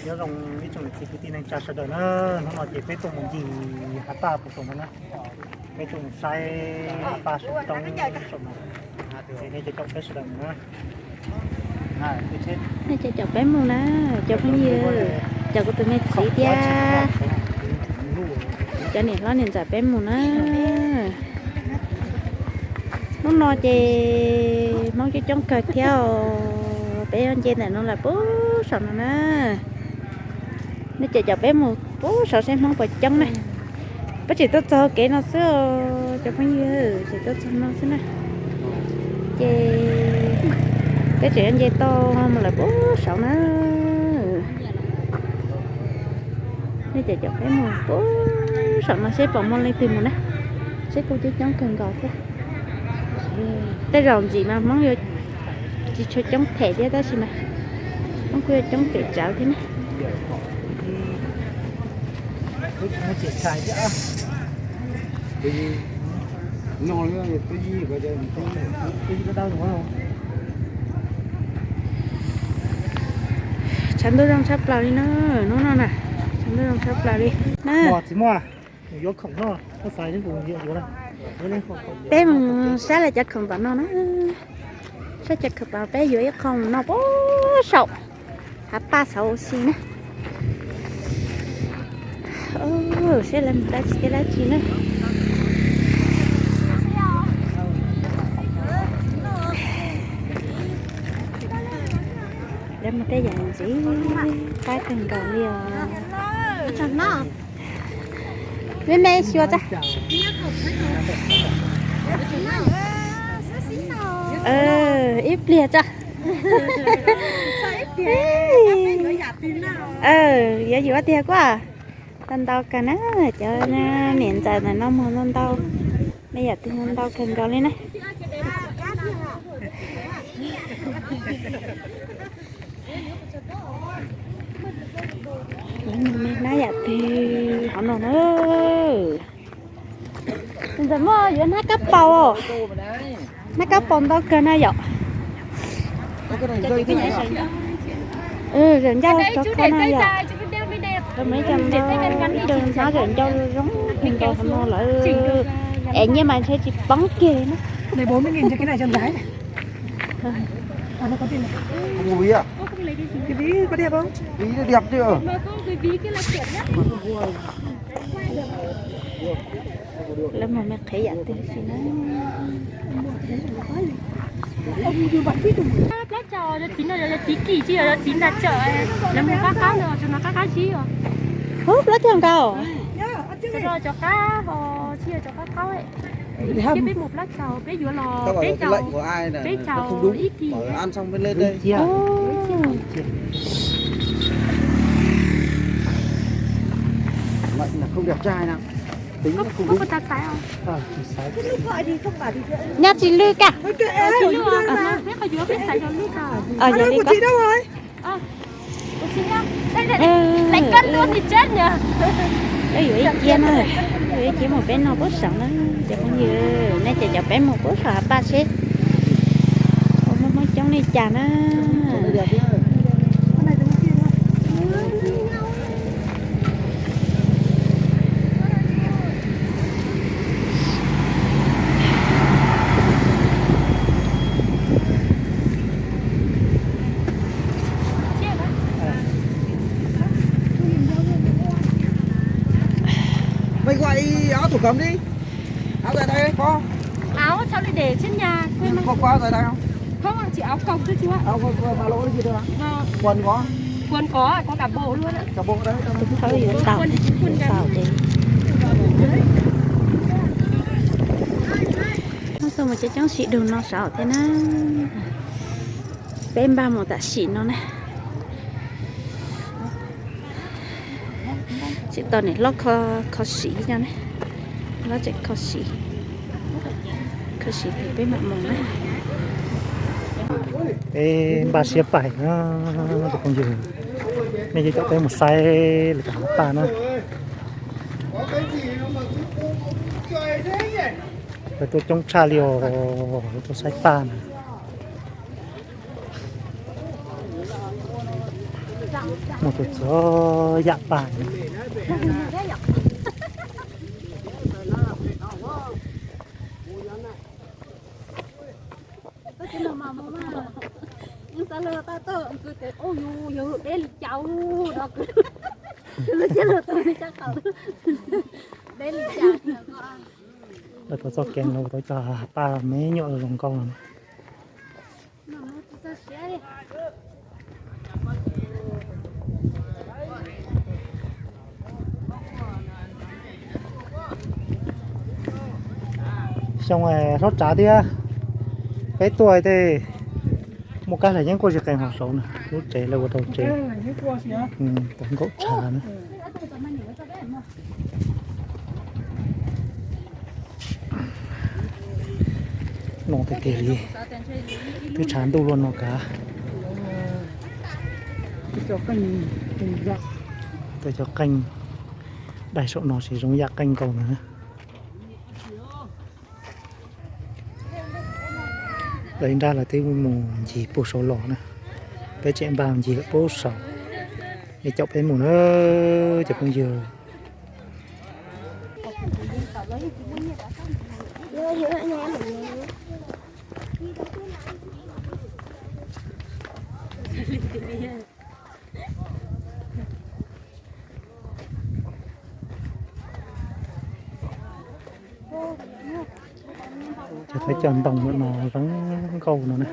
Nyob zoo ib tsoom niam txiv kwv tij neej tsa sawv daws na, hnub no ces peb tuaj mus ncig hav paj puag saum no na, peb tuaj mus saib hav paj saum roob saum no, ces nej cov caum peb sawv daws mus na. Nej cov caum peb mus na, cov phooj ywg, cov kuv tus me txiv thiab cov niam hlob niam ntxawm peb mus na. Hnub no ces Hmoob coob coob kawg thiab os, peb yuav nce ntawm no lawm puag saum no na. Nej cov caum peb mus puag saum seb Hmoob puas coob na. Peb tseem tuaj txog kev no xwb os cov phooj ywg, tseem tuaj txog no xwb na. Ces peb tseem yuav nce toj mus lawm puag saum na. Nej cov caum peb mus puag saum no seb puas muaj leej twg mus na, seb kuj coob coob kawg nkaus thiab. Tej zaum ntxim mas Hmoob yuav tsis tshua coob them thiab tab sis mas Hmoob kuj yuav coob pem tsawv thiab ne. Tshav ntuj zoo tshaj plaws li na, hnub no na, tshav ntuj zoo tshaj plaws li na. Peb mus saib lawv cov khoom tom no na, saib cov khoom tom peb yuav ib qho mus noj puag saum hav paj saud ua si na. Saib lawv mus dab tsi tej dab tsi na. Lawv mus tej yam ntxiv qab kawg nkaus li os. Me me xyuas tso. Ib pliag tso. Yuav yuav tiag kuj ntau ntau kawg na, cov niam ntxawm ntawm no muag ntau ntau, me yam twg ntau ntau kawg nkaus li na. Hnab yam twg hov no na. Ntxawm muaj yuav hnab kab paus, hnab kab paus ntau kawg na yom. Zawm ncauj rau qhov no yom. Mus ib co ntau, hnab zawm ncauj zoo kawg nkaus hov no lawm. Es nyiaj mas ntshe tsis poob kiag na. Lawv mus me qhev yam twg si na. Plaub caug, yog txiv no yog txiv kim tsis yog txiv ntag tsawm. Lawv mus qab qab no, tsuas no qab qab zib os. Hu, plaub caug nkaus. Cov qab ho tsis yog cov qab qaub. Thiab peb mus plaub caug, peb yuav los peb caug, peb caug ib kis. Nyob tsis lwj kaj. Yog li ko. Yuav ib ciab na, yuav ib ciab mus peb no puag saum na. Cov phooj ywg, nej ces cov peb mus puag saum hav paj seb puas muaj Hmoob coob li cas na. Mày gọi áo thổ cẩm đi. Áo dài tay có. Áo sao lại để trên nhà? Quên. Không có áo dài tay không? Không, chỉ áo cộc thôi chú ạ. Áo cộc, ba lô gì đâu ạ? Vâng. Quần có. Quần có, có cả bộ luôn ạ. Cả bộ đấy. Tháo gì tao. Quần thì chú quần gắn. Tao thì. Hnub tuaj mus coob coob sim dua no saud thiab na. Peb npaj mus tam sim no na. Tseem tos niam hlob kho siv no ne. Hlob tseem kho siv, kho siv ces peb mam mus na. Peb npaj siab pais na, tus phooj ywg, nej coj peb mus saib lawv cov hav paj na. Lawv tuaj coob tshaj li os, lawv tuaj saib paj na. Muaj tus txhua yam paj. Lawv tau txoj kev los tau cov paj me nyuam zoo nkauj no. Xyoo hlob tsav thiab, peb tuaj tej muaj kab hlais yeeb quaj tsis qees hauv saud na, lub tsev lawv ua rau tsev, tau nkaum tshav na. No tiag tiag li, twb tshav ntuj luaj no kav. Tej cov qeej dai saum no ces zoo yam qeej nkaus na. Lawv ib nrab lawv twb mus ncig puag saud los na, peb tseem npaj ncig lawm puag saud. Es caum peb mus na cov phooj ywg. Cov thawj cov ntoo no zoo nkauj no na.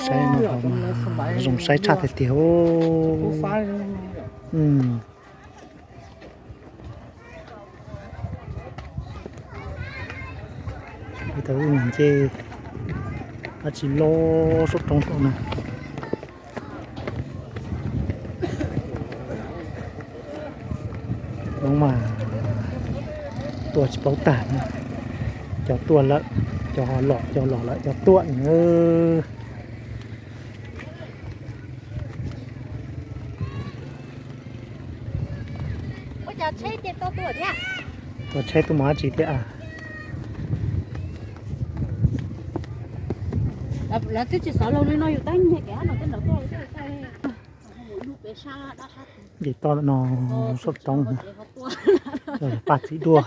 Saib no mas zoo saib tshaj tiag tiag. Li tau wb mus nce dab tsi loj saum roob saum no. Lub mas tuaj tsis paub tag na. Cov tuaj lawm, cov ho los, cov los lawm, cov tuaj na. Ua cas tsheb ces tau tuaj thiab? Ua tsheb tuaj mus dab tsi thiab? Lawv twb tsis xav los li no yus tab nyiag kev no tej nraud tuaj. Nce toj no saum roob, paj txiv duaj.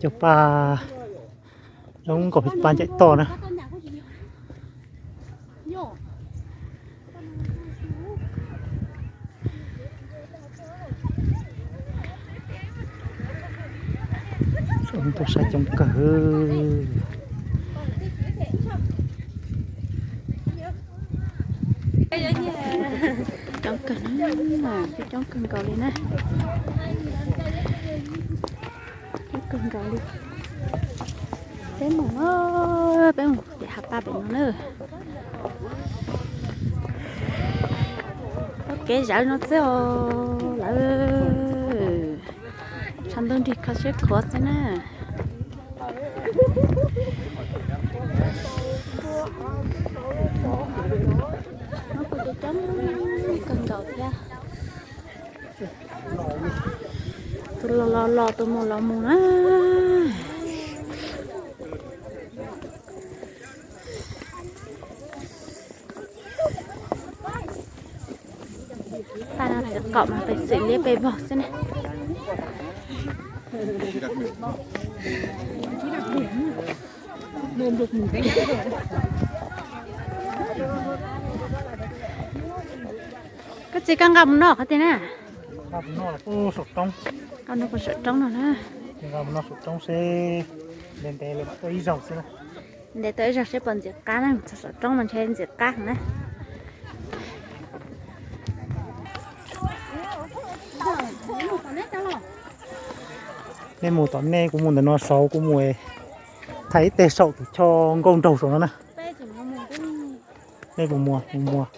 Cov paj zoo nkaus li paj ncaim toj na. Tuaj saib coob kawg. Coob kawg, coob kawg nkaus li na. Coob kawg nkaus li. Peb mus na, peb mus tim hav paj pem no na. Ua kev zawv no xwb os lawm. Tshav ntuj nrig kho siab khuav xwb na. Coob kawg nkaus thiab. Tus los los los, tus mus los mus na. Paj no txiv qaum mas pes xwm liab pes vog xwb na. Koj txiv, koj nqa mus noj qhov twg na? Nqa mus noj puag saum roob no na. Nqa mus noj saum roob seb, ntev ntev lawm mam tuaj ib zaug xwb na. Ntev tuaj ib zaug seb puas ntxim qab na, txog saum roob mas ntshe ntxim qab na. Nej mus tom nej, kuv mus ntawm no saud, kuv mus thaij ib teg saum tus choj nkauj nraug saum no na. Nej mus muas, mus muas.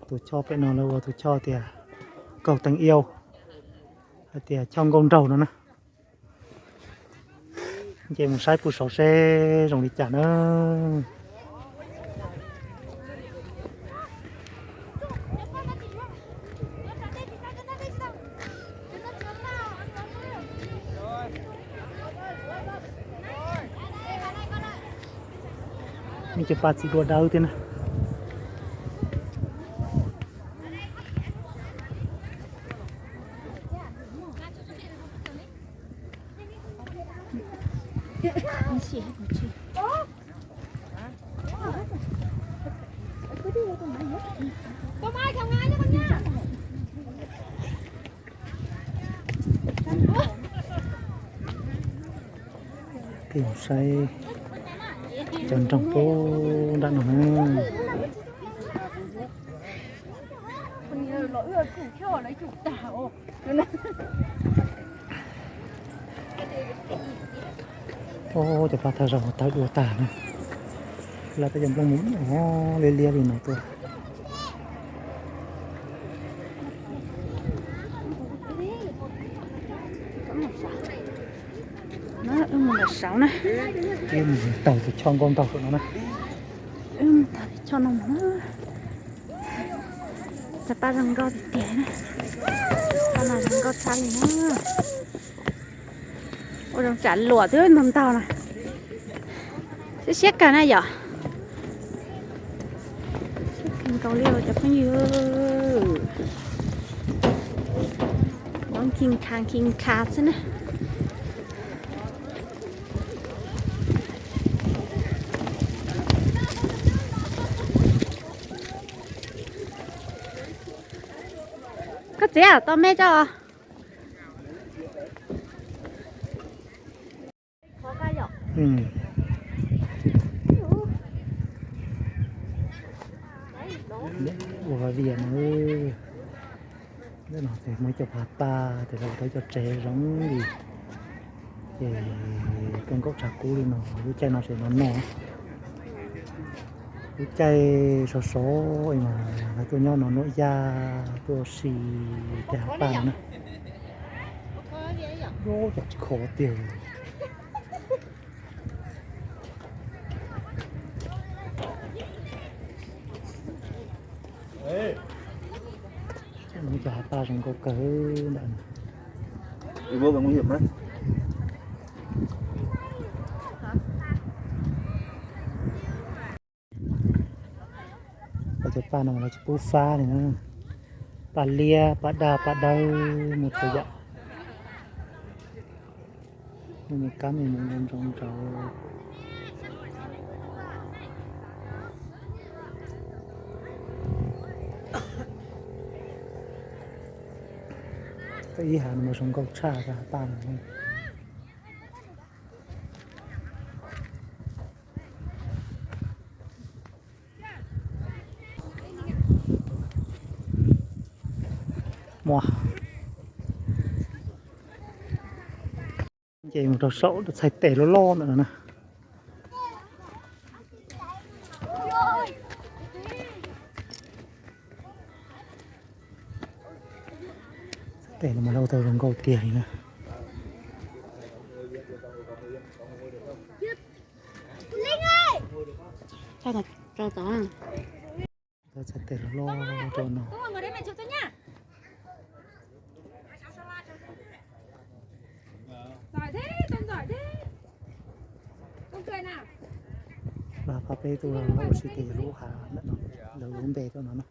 Tus choj pem no lawv ua tus choj tias kaug teev iau, hais tias choj nkauj nraug no na. Nce mus saib puag saud seb zoo li cas na. Muaj cov paj txiv dua dawb thiab na. Peb mus saib cov nroog puag nram no na. Cov paj thawj zaug tawg dua tag na. Lawv tej cov nplooj mus liab liab li no tuaj. Wb mus ntawm saud na. Wb mus taug tus choj nkauj nraug saum no na. Wb mus taug tus choj no mus na. Cov paj zoo nkauj tiag tiag na. Paj no zoo nkauj tshaj li na. Ua zoo tsam luam twb ntau ntau na. Siab siab kawg na yom. Siab kawg nkaus li os cov phooj ywg. Nov nkhis khas nkhis khas xwb na. Koj txiv, tau me tso. Ua vias no, ntawm no ces muaj ib co phav paj, ces lawv ua tau cov tsev zoo li. Ces tuaj nkaum tshav kub li no, lub caij no ces no no. Lub caij sov sov mas lawv tuaj nyob no nuam yaj tuaj si cov hav paj no na. Cov tsis khov tiag. Cov hav paj zoo nkauj kawg ntawm no. Cov paj no mas lawv tsis pub fab li na. Paj liab, paj daj, paj dawb, muaj txhua yam. Muaj me kab me mus ntau ntau ntau. Ib hav no mas zoo nkauj tshaj cov hav paj no. Ces mus rau saum txhais tes loj loj ntawm no na. Tes no mas lawv ua tau zoo nkauj tiag li na. Txhais tes loj loj rau no. Pab peb tuaj ua si tes lub hav ntawm no, lawv lub npe rau no na.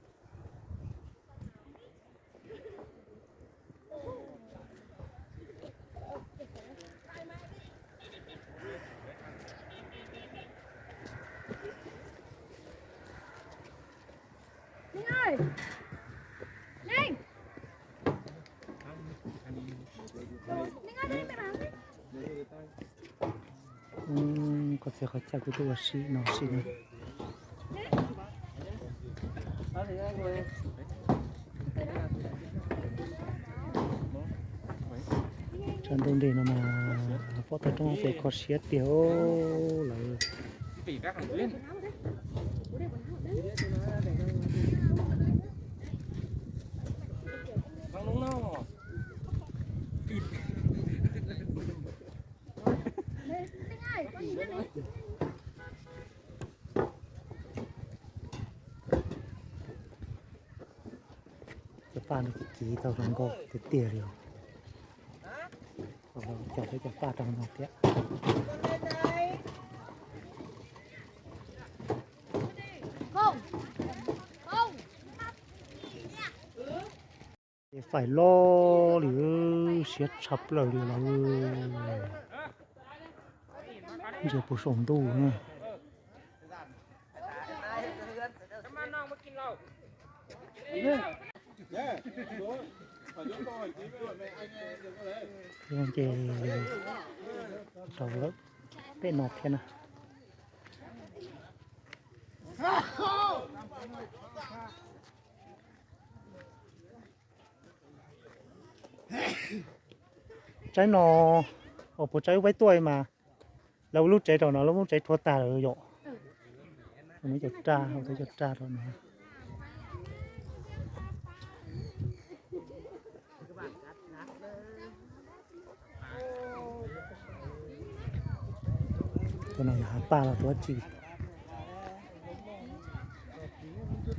Koj txiv qhov chaw kuv tuaj ua si no si no. Tshav ntuj nrig no mas pom toj roob pem kho siab tiag lawm. Cov paj no ces tau zoo nkauj tiag tiag li. Cov cov paj rau no thiab. Ces faim loj li, siab tshaj plaws li los. Ntsia puag saum ntuj na. Ces rau lawm peb no thiab na. Tsaib no, puas tsaib ub peb tuaj mas lawv lub tsev rau no lub tsev rhuav tag lawm yom. Cov raj, cov raj rau no. Tus no yog hav paj los tus dab tsi? Tus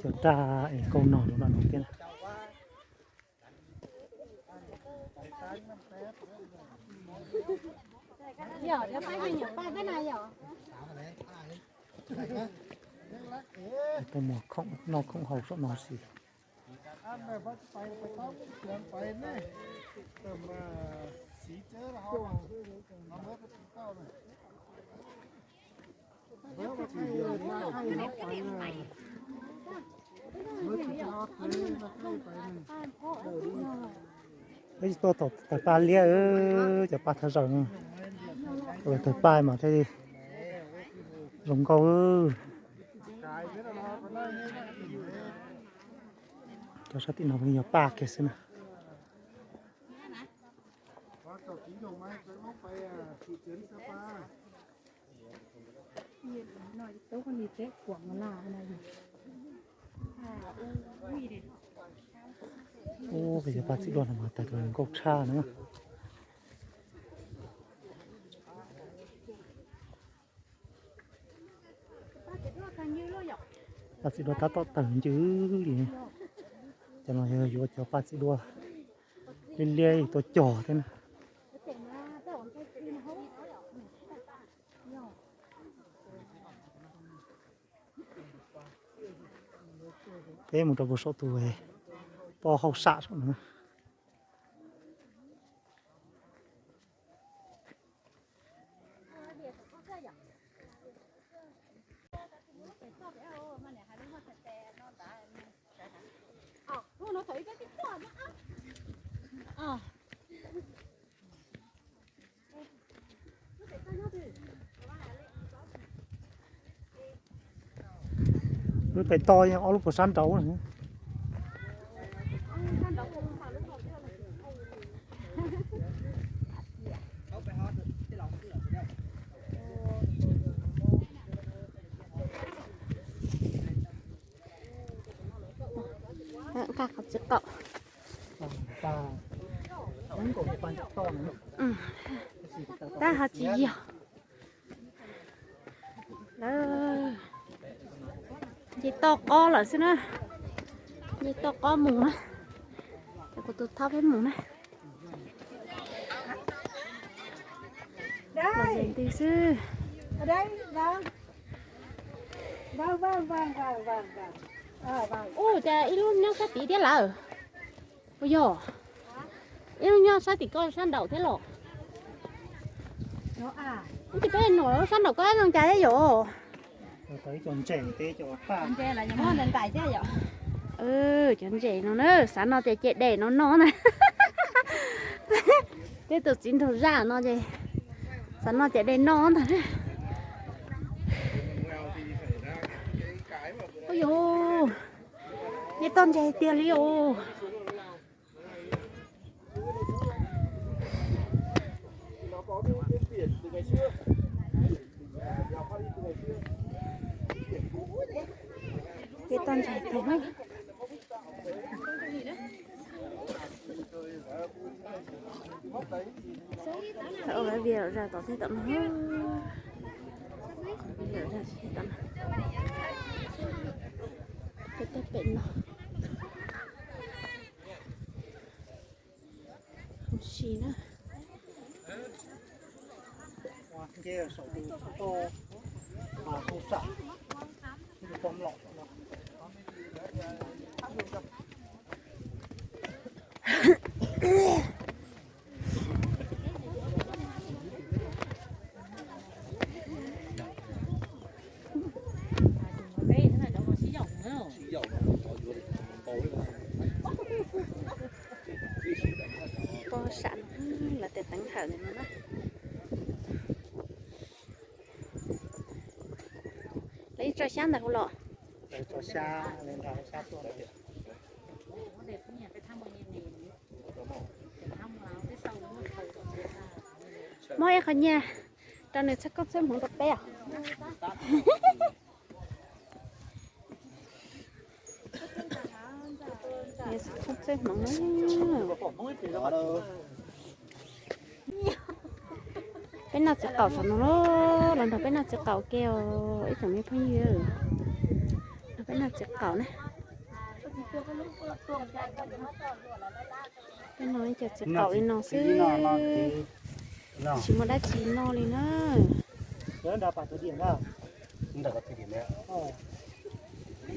cov raj es kauj nog rau no thiab na. Tuaj muag khoom noj khoom haus saum no xwb. Peb tsis tuaj tawg paj liab, cov paj thawj zaug, tawg paj mas thiaj zoo nkauj. Cov sab tim no yog paj kiag xwb na. Ub, cov paj txiv duaj no mas tawg nkauj tshaj na. Paj txiv duaj tab tom tawg ncw li. Cov no yog yuav cov paj txiv duaj liab liab tuaj cog thiab na. Peb mus rau puag saum tus poj hauj sam saum no. Lub pem toj yog ob lub puas sab nraud. Nqa qhov txiv qaum. Tab ho tsis yog. Lawv nce toj qob lawm xwb na. Nce toj qob mus na. Ces kuv tus thab peb mus na. Los ze ntws xwb. Ua cas ib lub nyob sab tid thiab lawm? Puas yog? Ib lub nyob sab tim ko sab nraud thiab los? Ib tsis peb num sab nraud ko zoo cas thiab yom? Cov ntses no na, xav no ces cia dem no noj na. Tej tus txiv nraug zaj no ces xav no ces dem noj ntag. Ua yog, nce toj ntses tiag li os. Nce toj ntses tiag. Ua video zaj tom thiab tom no. Video zaj tom no. Peb tuaj pem Hauv si na. Nce saum tus toj, hauv sam, pom los. Pog sam no lawv tes teev hawm no na. Lawv ib tso xyab ntawm hauv los. Muab ib qho nyiaj rau nws txhawb koob txhawb hmoov rau peb os. Txhawb koob txhawb hmoov na. Peb noj txiv qaum saum no, los nrog peb noj txiv qaum ke os ib tsoom me phooj ywg. Nrog peb noj txiv qaum na. Peb noj ib co txiv qaum li no xwb, tsis muaj dab tsi noj li na.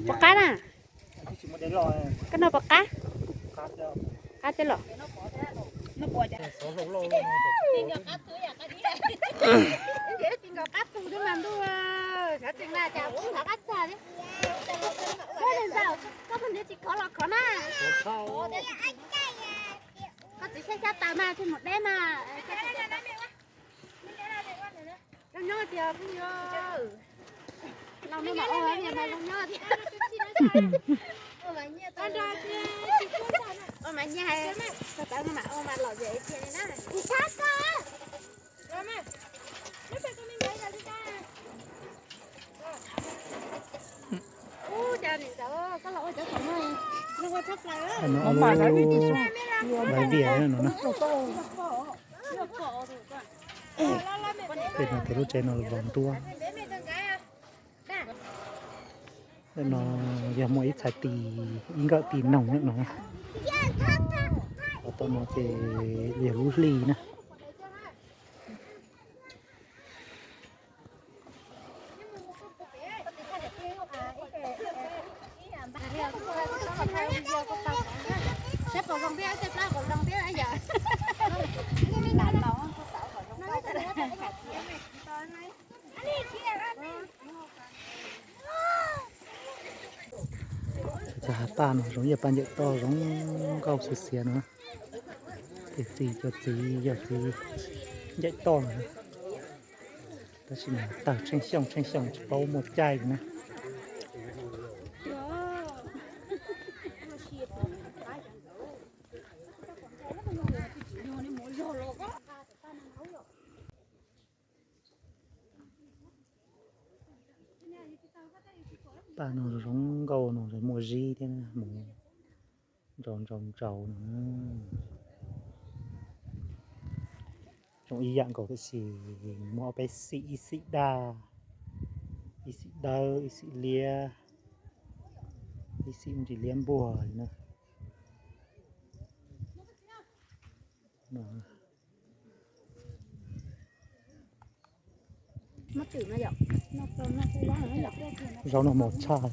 Puas qab na? Koj noj puas qab? Qab thiab los? Tsis nkaus qab tus thiab mas ntuj, xyov tseem na cas ub nthov qab txag thiab. Ua li ntawd koj pheej ntiav tsis khov los khov na. Koj txiv saib xyab taws mas thiaj mus deb mas. Zoo nyob tiag phooj ywg. Los no mas ua mas zoo nyob tiag. Ua mas nyiaj, ua mas nyiaj hais, tau tawv no mas ua mas lom zem tiag li na. Tsis tshab koj. Ub, cas niam ntxawm koj los ua cov khoom no, zoo ua tshaj plaws. Lawv vias no na. Tej no ces lub tsev no los ntuab. No yog muaj ib txhais tis, ib nkawm tis noog no. Tom no ces yog lub hli na. Cov hav paj no zoo yog paj ncaim toj zoo nkauj xiav xiav no. Tiam sis cov txiv yog txiv ncaim toj no. Tab sis mas tawg tsheej xyooj tsheej xyooj tsis paub muaj caij li na. Paj no zoo nkauj no, muaj zib thiab, mus ntsau ntsau ntsau no. Zoo ib yam nkaus tab sis muaj ob peb xim, ib xim daj, ib xim dawb, ib xim liab, ib xim ntsis liab npuag li na. Zaub no mos tshaj.